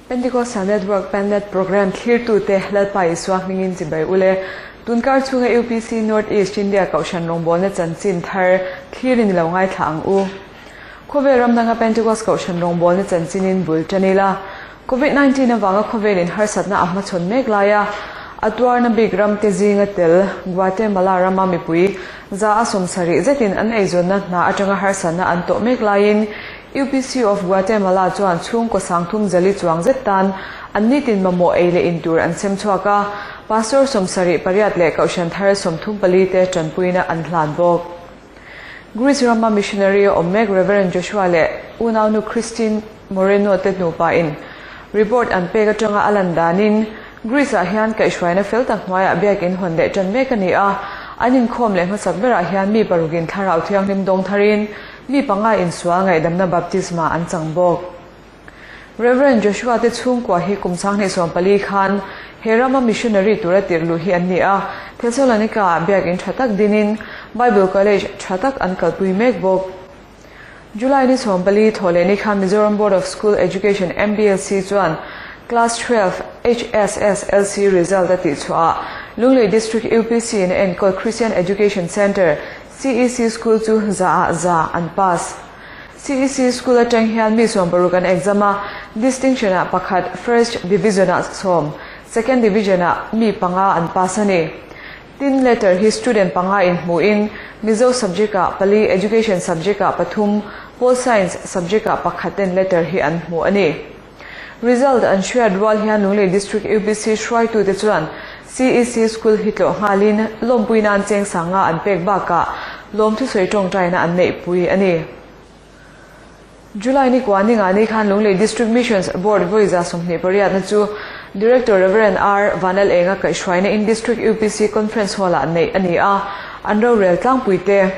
Pentecostal Network Pennet Programme thlirtute Lalpa Isua hmingin chibai ule. Tunkar chhunga UPC North East India Kohhran rawngbawlna chanchin thar thlirin i lo ngaithla ang u. Khawvel ram danga Pentecost Kohhran rawngbawlna chanchinin bul tan ila. Covid 19 avanga khawvelin harsatna a hmachhawn mek laia a tuarna bik ramte zinga tel Guatemala rama mipui 170 zetin an eizawnna hna atanga harsatna an tawh mek laiin UPC of Guatemala chuan chhungkaw sangthum zali chuang zet tan an nitin mamawh ei leh in tur an sem chhuak a, Pastor 78 leh Kohhran thar 34 te tanpuina an hlan bawk. Greece rama missionary a awm mek Rev. Joshua leh unaunu Christine Moreno te nupain report an pek atanga a lan danin Greece ah hian kaihhruaina fel tak hnuaiah biakin hawn leh tan mek a ni a, an inkhawm leh hmasak berah hian mi parukin thlarau thianghlim dawng tharin mi panga insual ngaihdamna baptisma an chang bawk. Rev. Joshua te chhungkua hi kum 2014 khan he rama missionary tura tirh luh hi an ni a, Thessalonica ah biakin tha tak dinin Bible College tha tak an kalpui mek bawk. July ni 14 thaw leh ni khan Mizoram Board of School Education, MBSE, chuan Class 12 HSSLC result a tihchhuah ah Lunglei District UPC in a enkawl Christian Education Centre, CEC, School chu za ah za an pass. CEC School atang hian mi 60 an exam a, Distinction ah pakhat, First Division ah sawm, Second Division ah mi panga an pass a ni. Tin, letter hi student panga in hmuhin Mizo subject ah pali, Education subject ah pathum, Pol Science subject ah pakhat ten letter hi an hmu a ni. Result an hriat rual hian Lunglei District UPC hruaitute chuan CEC School hi tlawh nghalin lawmpui nan cheng sanga an pek bakah lawmthusawi tawngtaina an neihpui a ni. July ni kua ni nga ni khan Lunglei District Missions Board vawi 28 na chu Director Rev. R. Vanal Enga kaihhruaina in District UPC Conference Hall ah neih a ni a, an rorel tlangpui te.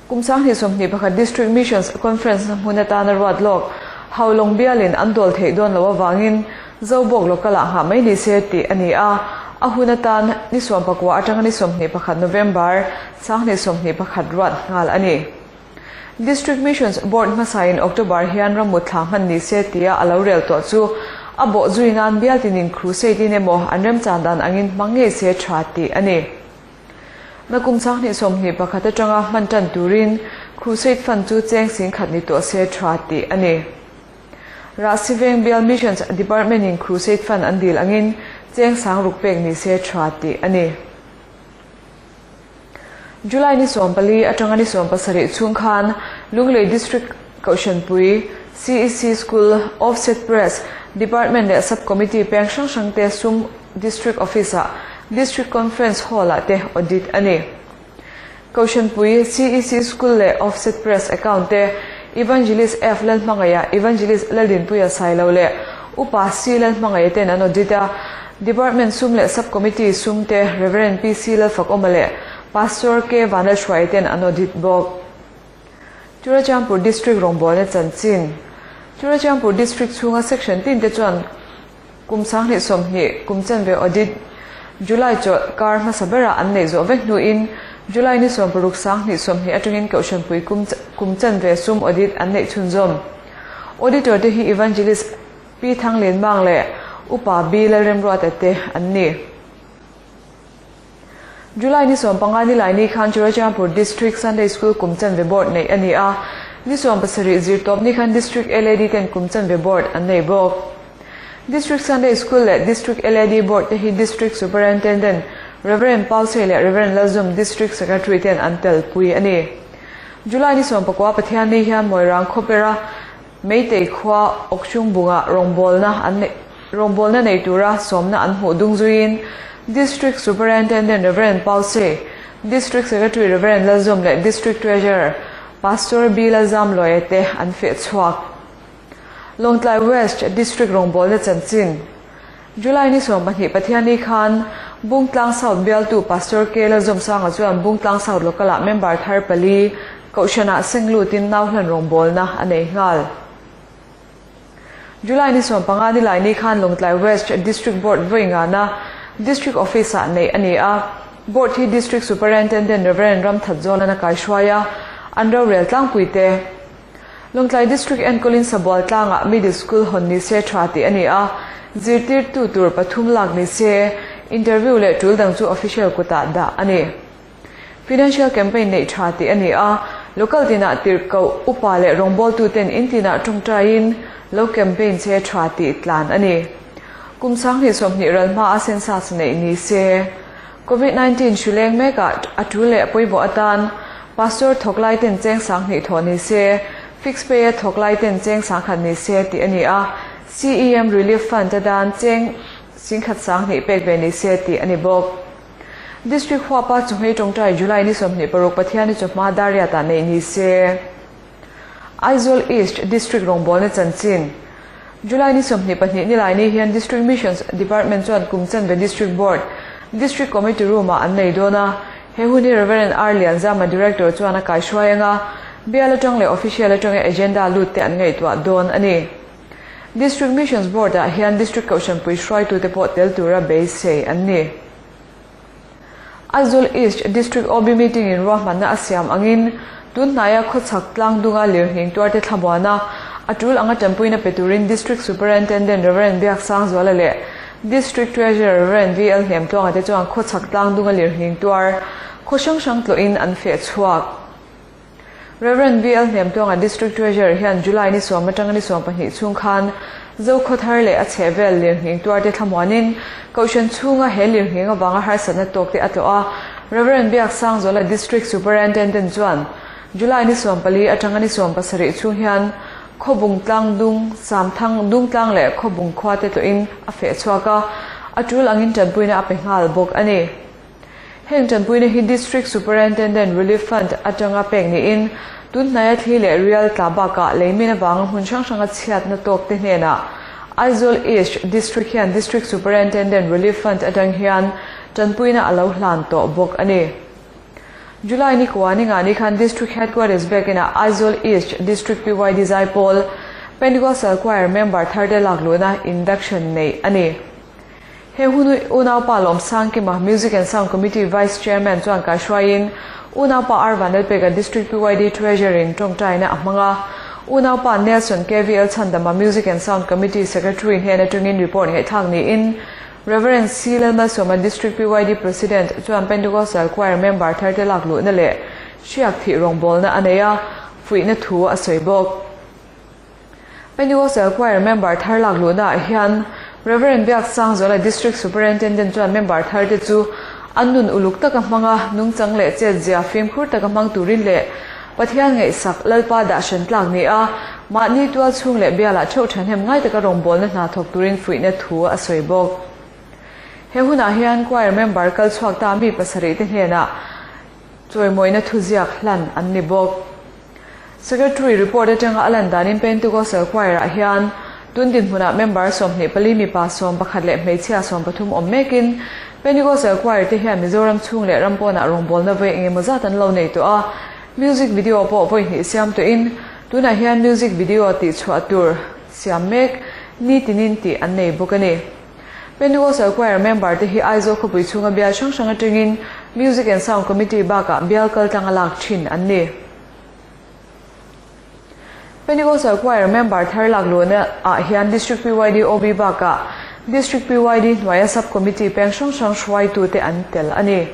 Kum 2021 District Missions Conference na hmun atana ruat lawk Haulawng bialin an dawl theih dawn loh avangin Zobawk local ah nghah mai ni se tih a ni a, a hun atan ni 19 atanga ni 21 November 2021 ruat nghal a ni. District Missions Board hmasain October hian ramut thla hman ni se tia a lo rel tawh chu a bawh zui nan bial tinin crusade in emaw an remchan dan angin hmang ngei se tha tih a ni. Na kum 2021 atanga hman tan turin Crusade Fund chu cheng sing khat ni tawh se tha tih a ni. Rahsiveng Bial Missions Department in Crusade Fund an dil angin cheng sang ruk pek ni se tha tih a ni. July ni 14 atanga ni 17 chhung khan Lunglei District Kohhranpui, CEC School, Offset Press, Department leh Sub Committee peng hrang hrang te sum District Office ah District Conference Hall ah te audit a ni. Kohhranpui, CEC School leh Offset Press account te Evangelist F Lalhmangaia, Evangelist Laldinpuia Sailo leh Upa C Lalhmangaia ten an audit a, Department sum leh Sub Committee sum te Rev. PC Lalfakawma leh Pastor K Vanlalhruaia ten an audit bawk. Churachandpur District rawngbawlna chanchin Churachandpur District chhunga Section tin te chuan kum 2020 kum chanve audit July chawlh kar hmasa berah an neih zawh vek hnuin July ni 16 2020 atangin Kohhranpui kum kum chanve sum audit an neih chhunzawm. Auditor te hi Evangelist Pi Thanglen Mang leh Upa B Lalremruata te an ni. July ni 15 ni lai ni khan Churachandpur District Sunday School kum chanve board neih a ni a, ni 17 zirtawp ni khan District LAD ten kum chanve board an nei bawk. District Sunday School leh District LAD board te hi District Superintendent Rev. Pausei leh Rev. Lalzum District Secretary ten an tel pui a ni. July ni 19 Pathian ni hian Moirang khawpera Meitei khua Awkchung bunga rawngbawlna an neih rawngbawlna nei tura sawmna an hmuh dung zuiin District Superintendent Rev. Pausei, District Secretary Rev. Lalzawm leh District Treasurer Pastor B. Lalzam Lawia te an feh chhuak. Lawngtlai West District rawngbawlna chanchin July ni 12 Pathian ni khan Bungtlang South bialtu Pastor K. Lalzawmsanga chuan Bungtlang South local ah member thar pali Kohhranah senglutin nau hlan rawngbawlna a nei nghal. July ni 15 ni lai ni khan Lawngtlai West District Board vawi ngana District Office ah neih a ni a. Board hi District Superintendent Rev. Ramthat Zawlana kaihruai a, an rorel tlangpui te. Lawngtlai District enkawlin Sabual tlangah Middle School hawn ni se tha tih a ni a, zirtirtu tur pathum lak ni se, interview leh tul dang chu official kutah dah a ni. Financial campaign neih tha tih a ni a, local tinah tirhkoh, upa leh rawngbawltuten in tinah tawngtaiin lo campaign che tha tih tlan a ni. Kum 2020 ral hma a census neih ni se. Covid 19 hri leng mekah a tul leh pawimawh atan Pastor thawk lai ten cheng 2000 thawh ni se, fixed pay a thawk lai ten cheng 1000 ni se tih a ni a, CEM Relief Fund a dan cheng 10,000 20 pek ve ni se tih a ni bawk. District huapa chawhmei tawngtai July ni 26 Pathian ni chawhma Dariat-ah neih ni se. Aizawl East District rawngbawlna chanchin July ni 22 ni lai ni hian District Missions Department chuan kum chanve District Board, District Committee Room-ah an nei dawn a. He hun hi Rev. R. Lianzama Director chuan a kaihruai anga bial atang leh official atanga agenda lut te an ngaihtuah dawn a ni. District Missions Board-ah hian District Kohhranpui hruaitute pawh tel tura beisei an ni. Aizawl East District OB meeting in ruahmanna a siam angin tun hnaia khawchhak tlang dunga lirnghing tuarte thlamuana a tul anga tanpuina pe turin District Superintendent Rev. Biaksangzuala leh District Treasurer Rev. VL Hnemtluanga te chuan khawchhak tlang dunga lirnghing tuar khaw hrang hrang tlawhin an feh chhuak. Rev. VL Hnemtuanga District Treasurer hian July ni sawm atanga ni 12 chhung khan Zokhawthar leh a chhehvel lirnghing tuarte thlamuanin Kohhran chhunga he lirnghing avanga harsatna tawk te a tlawh a. Rev. Biaksangzuala District Superintendent chuan July ni 14 atanga ni 17 chhung hian Khawbung tlang dung, Samthang dung tlang leh Khawbung khua te tlawhin a feh chhuak a, a tul angin tanpuina a pe nghal bawk a ni. Heng tanpuina hi District Superintendent Relief Fund atanga pek niin tun hnaia thli leh rial tla bakah leimin avanga hmun hrang hranga chhiatna tawk te hnenah Aizawl East District hian District Superintendent Relief Fund atang hian tanpuina a lo hlan tawh bawk a ni. July ni kua ni nga ni khan District Headquarters biakinah Aizawl East District PYD Zaipawl Pentecostal Choir member tharte lakluhna induction neih a ni. He hun hi Unaupa Lawmsangkima, Music and Sound Committee Vice Chairman chuan kaihruaiin Unaupa R Vanlalpeka District PYD Treasurer in tawngtaina a hmang a. Unaupa Nelson KVL Chhandama Music and Sound Committee Secretary hnen atangin report ngaihthlak niin Rev. C Lalmalsawma District PYD President chuan Pentecostal Choir member tharte lak luhna leh hriak thih rawngbawlna a nei a, fuihna thu a sawi bawk. Pentecostal Choir member thar lak luhnaah hian Rev. Biaksangzuala District Superintendent chuan member tharte chu an nun uluk taka hmanga nungchang leh chetzia fimkhur taka hmang turin leh Pathian ngaihsak Lalpa dah hran tlak ni a, mahni tual chhung leh bialah theuh thahnem ngai taka rawngbawlna hna thawk turin fuihna thu a sawi bawk. He hunah hian choir member kal chhuak ta mi pasarih te hnenah chawimawina thuziak hlan an ni bawk. Secretary report atanga a lan danin Pentecostal Choir ah hian tun dinhmunah member 24 mipa 11 leh hmeichhia 13 awm mekin Pentecostal Choir te hian Mizoram chhung leh ram pawnah rawngbawlna vawi engemaw zat an lo nei tawh a, music video pawh vawi hnih siam tawhin tunah hian music video tih chhuah tur siam mek nitinin tih an nei bawk a ni. Pentecostal Choir member te hi Aizawl khawpui chhunga bial hrang hrang atangin Music and Sound Committee bakah bial kaltlang a lak thin an ni. Pentecostal Choir member thar lak luhna ah hian District PYD OB bakah District PYD hnuaia Sub Committee peng hrang hrang hruaitu te an tel a ni.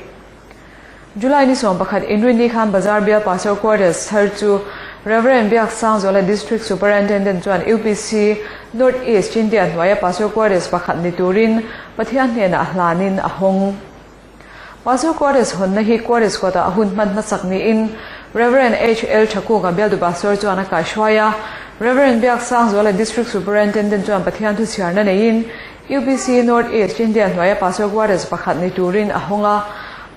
July ni 11 inrinni khan Bazar bial Pastor Quarters thar chu Rev. Biaksangzuala District Superintendent chuan UPC North East India hnuaia Pastor Quarters pakhat ni turin Pathian hnenah hlanin a hawng. Pastor Quarters hawnna hi Quarters kawtah a hun hman hmasak niin Rev. H L Thakunga bialtu Pastor chuan a kaihruai a. Rev. Biaksangzuala District Superintendent chuan Pathian thuchhiarna neiin UPC North East India hnuaia Pastor Quarters pakhat ni turin a hawng a,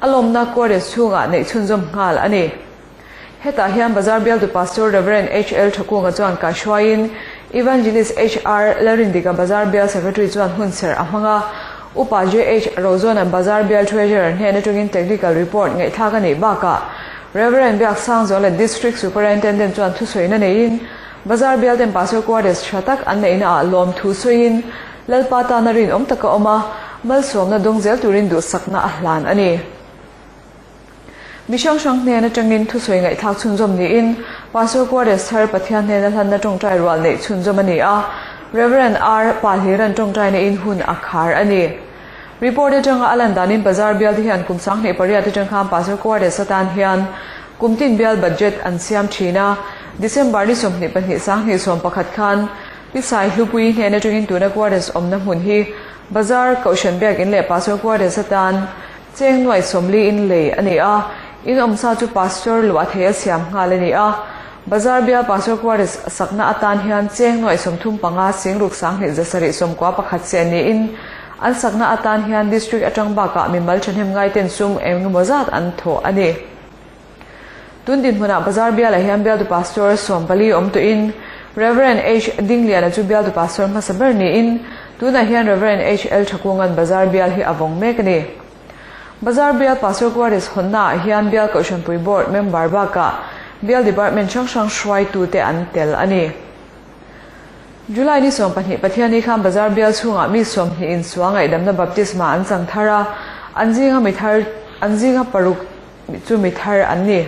a lawmna Quarters chhungah neih chhunzawm nghal a ni. Hetah hian Bazar bialtu Pastor Rev. HL Thakunga chuan kaihruaiin Evangelist HR Lalrindika Bazar bial Secretary chuan hun serh a hmang a, Upa JH Rozawna'n Bazar bial Treasurer hnen atangin Technical Report ngaihthlak a neih bakah Rev. Biaksangzuala District Superintendent chuan thusawiina neiin Bazar bialten Pastor Quarters tha tak an neihna ah lawm thu sawiin Lalpa tana rinawm taka awm a, malsawmna dawng zel turin duhsakna a hlan a ni. Mi hrang hrang hnen atangin thusawi ngaihthlak chhunzawm niin. Pastor Quarters thar Pathian hnena hlanna tawngtai rual neih chhunzawm a ni a, Rev. R. Pahliran tawngtaina in hun a khar a ni. Report atanga a lan danin Bazar bial te hian kum 2008 atang khan Pastor Quarters atan hian kum tin bial budget an siam thin a, December ni 22 2011 khan Pisai Hlupui hnen atangin tuna Quarters awmna hmun hi Bazar Kohhran Biakin leh Pastor Quarters atan cheng nuai 40 in lei a ni a, in awmsa chu Pastor luah thei a siam nghal a ni a. Bazar bial Pastor Quarters sakna atan hian cheng nuai 35 singruk 2 zasarih 91 se niin an sakna atan hian district atang bakah mimal thahnem ngai ten sum engemaw zat an thaw a ni. Tun din hmunah Bazar bialah hian bialtu Pastor 14 awm tuin Reverend H Dingliana chu bialtu Pastor hmasa ber niin tunah hian Reverend H L Thakungan Bazar bial hi a vawng mek a ni. Bazar bial Pastor Quarters hawnnaah hian bial Kohhranpui Board member bakah bial department hrang hrang hruaitu te an tel a ni. July ni 12 Pathian ni khan Bazar bial chhungah mi 20 in sual ngaihdamna baptisma an chang thar a, an zinga mi thar an zinga paruk chu mi thar an ni.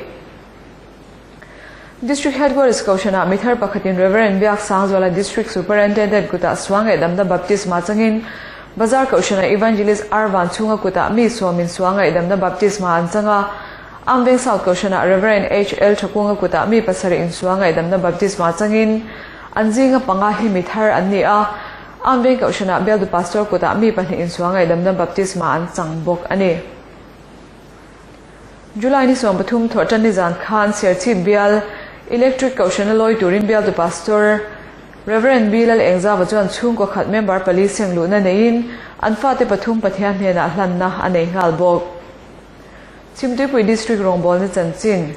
District Headquarters Kohhranah mi thar pakhatin Reverend Biak Sangzuala District Superintendent kutah sual ngaihdamna baptisma changin Bazar Kohhranah Evangelist R Van chhunga kutah mi 10 in sual ngaihdamna baptisma an changa Amveng South Kohhranah Reverend H L Thakunga kutah mi 7 in sual ngaihdamna baptisma changin an zinga panga hi mi thar an ni a, Amveng Kohhranah bialtu Pastor kutah mi 2 in sual ngaihdamna baptisma an chang bawk a ni. July ni 13 thawhtan ni zan khan Serchhip bial Electric Kohhrana lawi turin bialtu Pastor Reverend B Lal Engzawa chuan chhungkaw khat member pali seng luhna neiin an fate pathum Pathian hnenah hlanna a nei nghal bawk. Chhimtuipui District rawngbawlna chanchin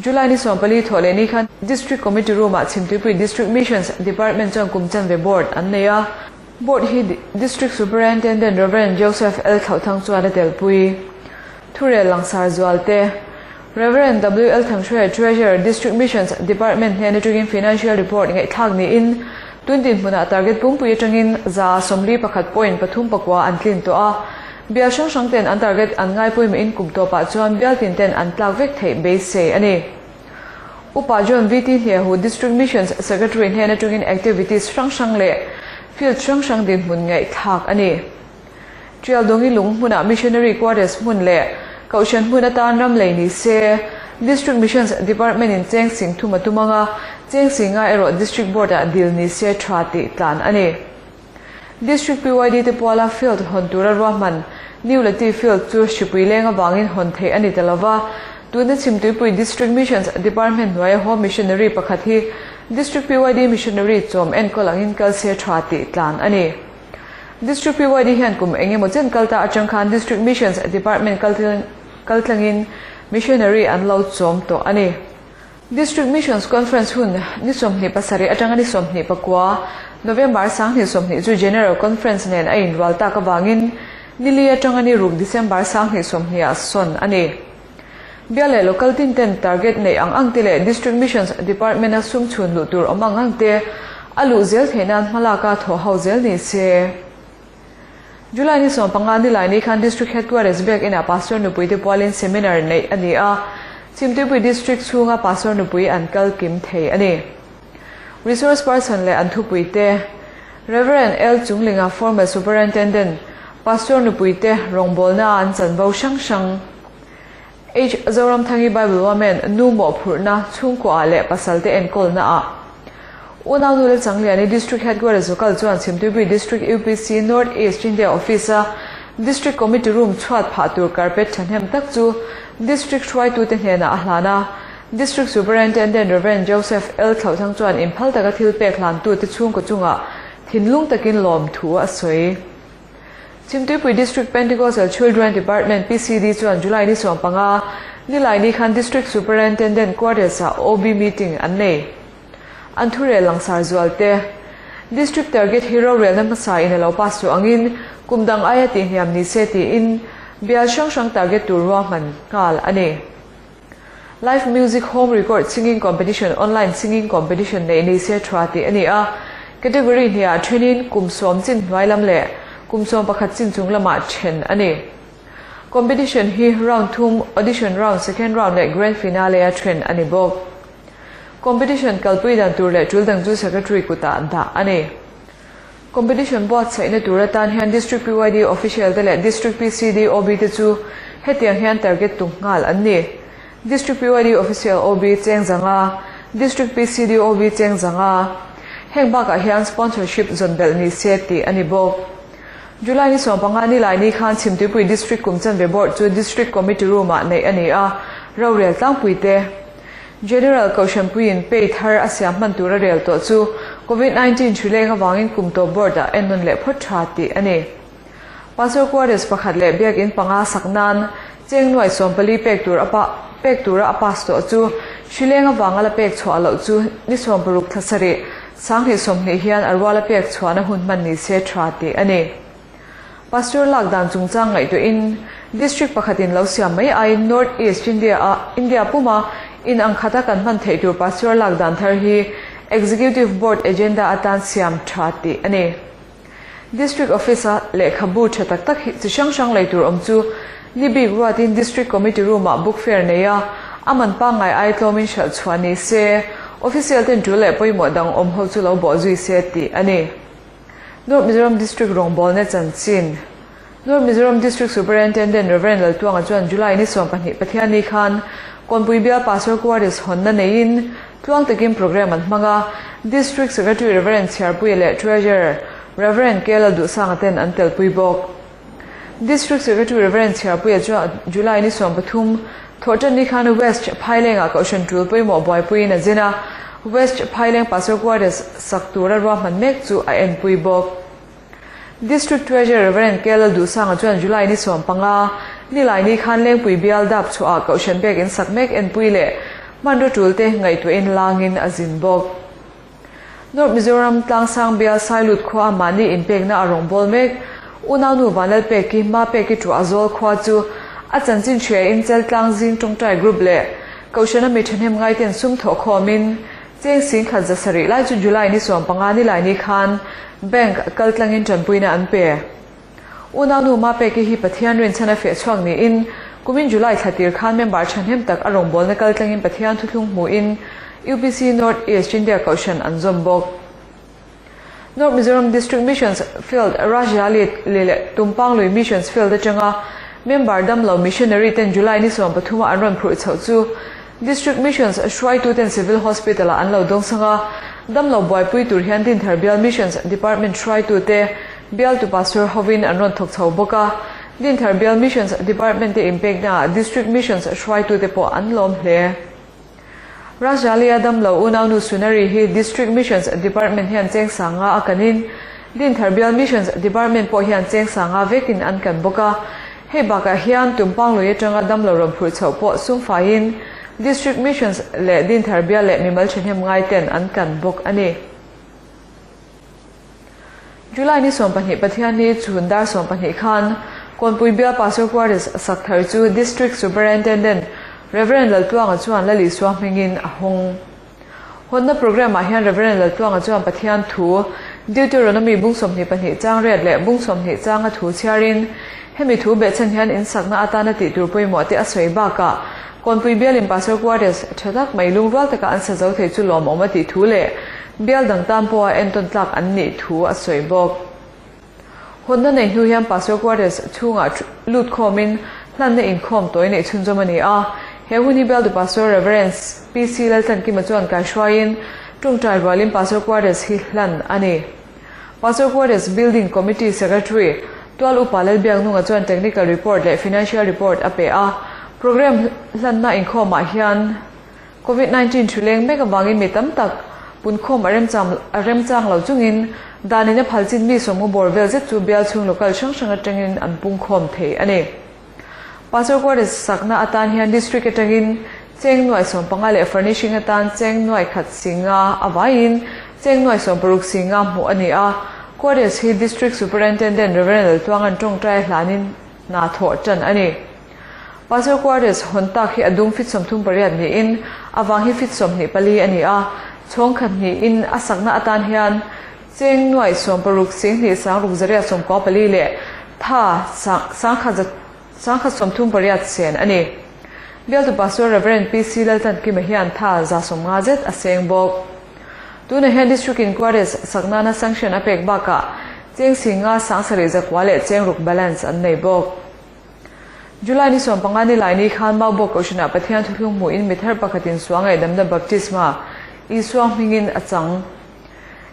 July ni 14 thawh leh ni khan District Committee Room-ah Chhimtuipui District Missions Department chuan kum chanve board an nei a. Board hi District Superintendent Reverend Joseph L Thlauthang chuan a telpui. Thurel langsar zual te Reverend W L Thanghruai Treasurer District Missions Department hnen atangin financial report ngaihthlak niin tuntin hmunah target pumpui atangin za 41 point pathum pakua an tlin tawh a. Bial hrang hrang ten an target an ngaipui ma in kum tawpah chuan bial tin ten an tlak vek theih beisei a ni. Upa John V T Hnehu District Missions Secretary hnen atangin activities hrang hrang leh field hrang hrang din hmun ngaihthlak a ni. Trial dongi lung hmunah missionary quarters hmun leh Kohhran hmun atan ram lei ni se District Missions Department in cheng sing thuma tumanga cheng singa erawh District Board ah dil ni se tha tih tlan a ni. District PYD te puala field hawn tura ruahman New Lati field chu hripui lenga wangin hawn thei ani talova tuna Chhimtuipui District Missions Department hnuaia Home Missionary pakhat hi District PYD Missionary chawm enkawl angin kal se tha tih tlan a ni. District PYD hian kum engemaw chen kalta atang khan District Missions Department kaltlangin missionary an lo chawm tawh a ni. District Missions Conference hun ni 27 atanga ni 29 November 2020 chu General Conference nen a inrual tak awangin nili atanga ni ruk December 2020 ah sawn a ni. Bial leh local tin ten target nei ang ang te leh District Missions Department a sum chhun luh tur awm ang ang te a luh zel theih nan hmalaka thaw ho zel ni se. July ni 15 ni lai ni khan District Headquarters biakin ah Pastor nupui te pualin seminar nei a ni a. Chhimtuipui District chhunga Pastor nupui an kal kim thei a ni. Resource person leh an thupui te Reverend L Chunglinga former Superintendent Pastor nupui te rawngbawlna an chanvo hrang hrang H Zoram Thangi Bible Women nu mawh phurhna chhungkaw ah leh pasal te enkawlna ah Unau nu le Changliani District Headquarters local chuan Chhimtuipui District UPC North East India Office a District Committee Room chhuat phah tur carpet thahnem tak chu District hruaitu te hnenah a hlan a. District Superintendent Reverend Joseph L Thlauthang chuan inphal taka thil pek hlan tu te chhungkaw chungah thinlung takin lawm thu a sawi. Chhimtuipui District Pentecostal Children Department PCD chuan July ni 15 ni lai ni khan District Superintendent Quarters ah OB meeting an nei. An thurel langsar zual te District Target hi rorelna hmasa in a lo pass chu angin kum dang aia ti hniam ni se tiin bial hrang hrang target tur ruahman nghal a ni. Live Music Home Record Singing Competition Online Singing Competition nei ni se tha ti ani a. Category hnia thenin kum 10 chin hnuai lam leh kum 11 chin chung lama then ani. Competition hi round thum audition round second round leh grand finale a then ani bawk. Competition kalpui dan tur leh tul dang chu Secretary kutah dah a ni. Competition buatsaihna tur atan hian District PYD Official te leh District PCD OB te chu hetiang hian target tum nghal an ni. District PYD Official OB cheng zanga, District PCD OB cheng zanga. Heng bakah hian sponsorship zawn belh ni se tih a ni bawk. July ni 15 ni lai ni khan Chhimtuipui District kum chanve Board chu District Committee Room ah neih a ni a, rorel tlangpui te. General Kohhranpuiin pay thar a siam hman tura rel tawh chu Covid 19 hrileng avangin kum tawp Board ah en nawn leh phawt tha tih a ni. Pastor Quarters pakhat leh biakinn panga sak nan cheng nuai 14 pek tur a pek tura a pass tawh chu hrileng avanga la pek chhuah loh chu ni 60 thla sarih 2020 hian a ruala pek chhuahna hun hman ni se tha tih a ni. Pastor lak dan chungchang ngaihtuahin District pakhatin lo siam mai aiin North East India a India puma in ang khata kan hman theih tur Pastor lak dan thar hi Executive Board agenda atan siam tha tih a ni. District Office a lehkhabu tha tak tak hi chi hrang hrang lei tur awm chu ni bik ruatin District Committee Room ah book fair nei a, a man pangngai ai tlawmin hralh chhuah ni se, Official ten tul leh pawimawh dang awm ho chu lo bawh zui se tih a ni. North Mizoram District rawngbawlna chanchin North Mizoram District Superintendent Rev. Laltuanga chuan July ni 12 Pathianni khan Kawnpui Bial Pastor Quarters hawnna neiin tluang takin programme an hmang a, District Secretary Rev. Chhiarpuia leh Treasurer Rev. K Lalduhsanga ten an telpui bawk. District Secretary Rev. Chhiarpuia chuan July ni 13 thawhtan ni khan West Phailengah Kohhran tul pawimawh buaipuiin a zin a, West Phaileng Pastor Quarters sak tura ruahman mek chu a enpui bawk. District Treasurer Rev. K Lalduhsanga chuan July ni 15 ni lai ni khan Lengpui Bial dap chhuah Kohhran bek in sak mek enpui leh hmanraw tul te ngaihtuahin langin a zin bawk. North Mizoram Tlangsang Bial Sailut khua mahni inpekna a rawngbâwl mek. Unaunu Vanlalpeki Mapeki Ṭuah Zawl khua chu a chanchin hriain Cheltlang Zing Ṭawngṭai Group leh Kohhrana mi ṭhahnem ngaiten sum thawh khawmin cheng singkhat 700 lai chu July ni 15 ni lai ni khan Bank kaltlangin ṭanpuina an pe. Unaunu Mapeki hi Pathian rinchhan a feh chhuak niin kumin July thla tir khan member ṭhahnem tak a rawngbawlna kaltlangin Pathian thuthlung hmuhin UPC North East India Kohhran an zawm bawk. North Mizoram District Missions Field Rajali leh Tumpanglui Missions Field atanga member damlo missionary ten July ni 13 a an rawn phurh chhoh chu District Missions hruaituten Civil Hospital ah an lo dawngsang a, damlo buaipui tur hian Dinthar Bial Missions Department hruaitute Bialtu Pastor hovin an rawn thawk chho bawk a, Dinthar Bial Missions Department te inpekna ah District Missions hruaitute pawh an lawm hle. Rajali-a damlo unaunu Sunari hi District Missions Department hian cheng sanga a kanin Dinthar Bial Missions Department pawh hian cheng sanga vekin an kan bawk a. Hei bakah hian Tumpanglui atanga damlo rawn phurh chhoh pawh sum faiin District Missions leh Dinthar Bial leh mimal thahnem ngaiten an kan bawk a ni. July ni 12 Pathianni chhun dar 12 khan Kawnpui Bial Pastor Quarters sak thar chu District Superintendent Rev. Laltluanga chuan Lalisua hmingin a hawng. Hawnna programme ah hian Rev. Laltluanga chuan Pathian thu Deuteronomy bung 22 chang riat leh bung 20 changa thu chhiarin hemi thu behchhan hian in sakna atana tih tur pawimawh te a sawi bakah Kawnpui Bialin Pastor Quarters tha tak mai lungrual taka an sa zo thei chu lawmawm a tih thu leh bial dang tan pawha entawn tlak an nih thu a sawi bawk. Hawnna nei hnu hian Pastor Quarters chhungah lut khawmin hlanna inkhawm tawi neih chhunzawm a ni a. He hun hi bialtu Pastor Rev. PC Laltlankima chuan kaihruaiin tawngtai rualin Pastor Quarters hi hlan a ni. Pastor Quarters Building Committee Secretary Tual Upa Lalbiaknunga chuan Technical Report leh Financial Report a pe a. Programme hlanna inkhawmah hian Covid 19 thu leng mek avangin mi tam tak punkhawm a remchang a remchang lo chungin danin a phal chin mi sawmngaw bawr vel zet chu bial chhung local hrang hrang atangin an pungkhawm thei a ni. Pastor Quarters sakna atan hian District atangin cheng nuai 15 leh furnishing atan cheng nuai khat singa avaiin cheng nuai 60 singa hmuh a ni a. Quarters hi District Superintendent Rev. Laltluanga'n tawngtai hlanin hna thawh tan a ni. Pastor Quarters hawn tak hi a dung feet 38 niin a vang hi feet 24 a ni a, chhawng khat hnihin a sakna atan hian cheng nuai 60 singhnih sangruk 894 leh tha sangkhat 38 sen a ni. Bialtu Pastor Rev. PC Laltlankima hian tha 150 zet a seng bawk. Tunah hian District in Quarters sak nana sanction a pek bakah cheng 50 7,900 leh cheng ruk balance an nei bawk. July ni 15 ni lai ni khan Maubawk Kohhranah Pathian thuthlung hmuhin mithar pakhatin suangaih damna baptisma Isua hmingin a chang.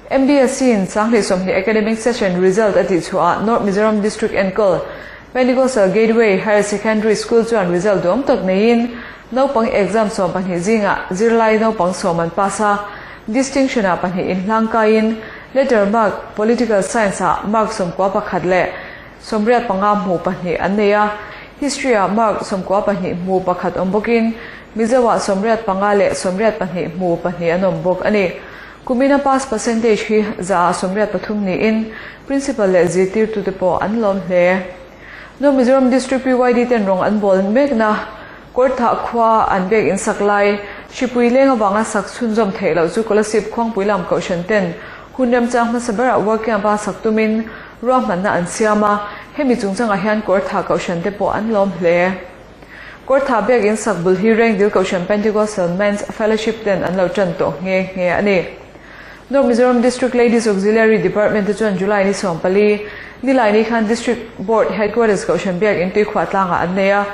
MBSC in 2020 academic session result a tihchhuah ah North Mizoram District enkawl Pentecostal Gateway Higher Secondary School chuan result duhawm tak neiin naupang exam 12 zingah zirlai naupang 10 an pass a, distinction ah pahnih inhlangkaiin letter mark Political Science ah mark 91 leh 85 hmu pahnih an nei a, History ah mark 92 hmu pakhat awm bawkin Mizo ah 85 leh 82 hmu pahnih an awm bawk a ni. Kumina pass percentage hi 83% niin Principal leh zirtirtute pawh an lawm hle. North Mizoram District PYD ten rawng an bawl mekna Kawrthah khua an biak in sak lai Hripui leng avanga sak chhunzawm theih loh chu Kolasib khuangpui lam kohhran ten hun remchang hmasa berah work camp a sak tumin ruahmanna an siam a, hemi chungchangah hian Kawrthah kohhran te pawh an lawm hle. Kawrthah biak in sak bul hi Rengdil Kohhran Pentecostal Men's Fellowship ten an lo tan tawh nghe nghe a ni. North Mizoram District Ladies Auxiliary Department te chuan July ni 14, nilai ni khan District Board Headquarters Kohhran biak in tuikhuah tlangah an nei a.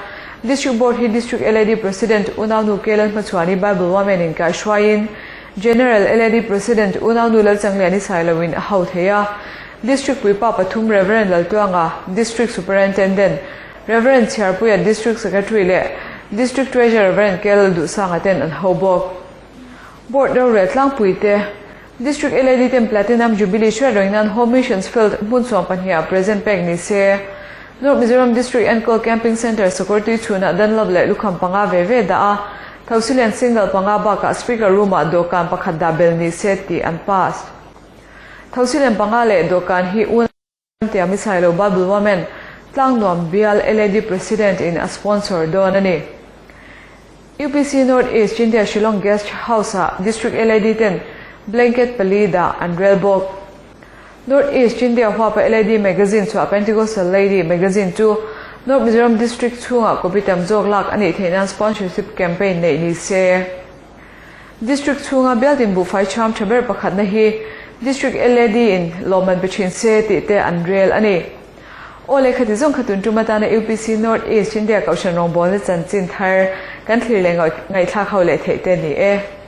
District Board hi District LAD President Unaunu Kelan Hmachhuani Bible Women in kaihruaiin General LAD President Unaunu Lalchangliani Sailoin a ho thei a. District Puipa pathum Rev. Laltuanga, District Superintendent, Rev. Chhiarpuia District Secretary leh District Treasurer Rev. Kel Duhsanga ten an ho bawk. Board rorel tlangpui te, District LAD ten Platinum Jubilee hriat reng nan Home Missions Field hmun 12 ah present pek ni se. North Mizoram District Enkawl Camping Centre Sakawrtui chhunah Dunlop leh lukham panga ve ve dah a, Thosilian single panga bakah Speaker Room ah dawhkan pakhat dah bel ni se tih an pass. Thosilian panga leh dawhkan hi un tia mi Sailo Bible Women Tlangnuam Bial LAD President in a sponsor dawn a ni. UPC North East India Shillong Guest House ah District LAD ten blanket pali dah an rel bawk. North East India huapa LAD Magazine chhuah Pentecostal Lady Magazine chu North Mizoram District chhungah copy tam zawk lak a nih theih nan sponsorship campaign neih ni se. District chhunga bialtin buhfai chham tha ber pakhatna hi District LAD in lawmman pe thin se tih te an rel a ni. Aw lehkha ti zawng kha tun tum atana UPC North East India Kohhran rawngbawlna chanchin thar kan thlir leh ngaihthlak ho leh theih te ni e.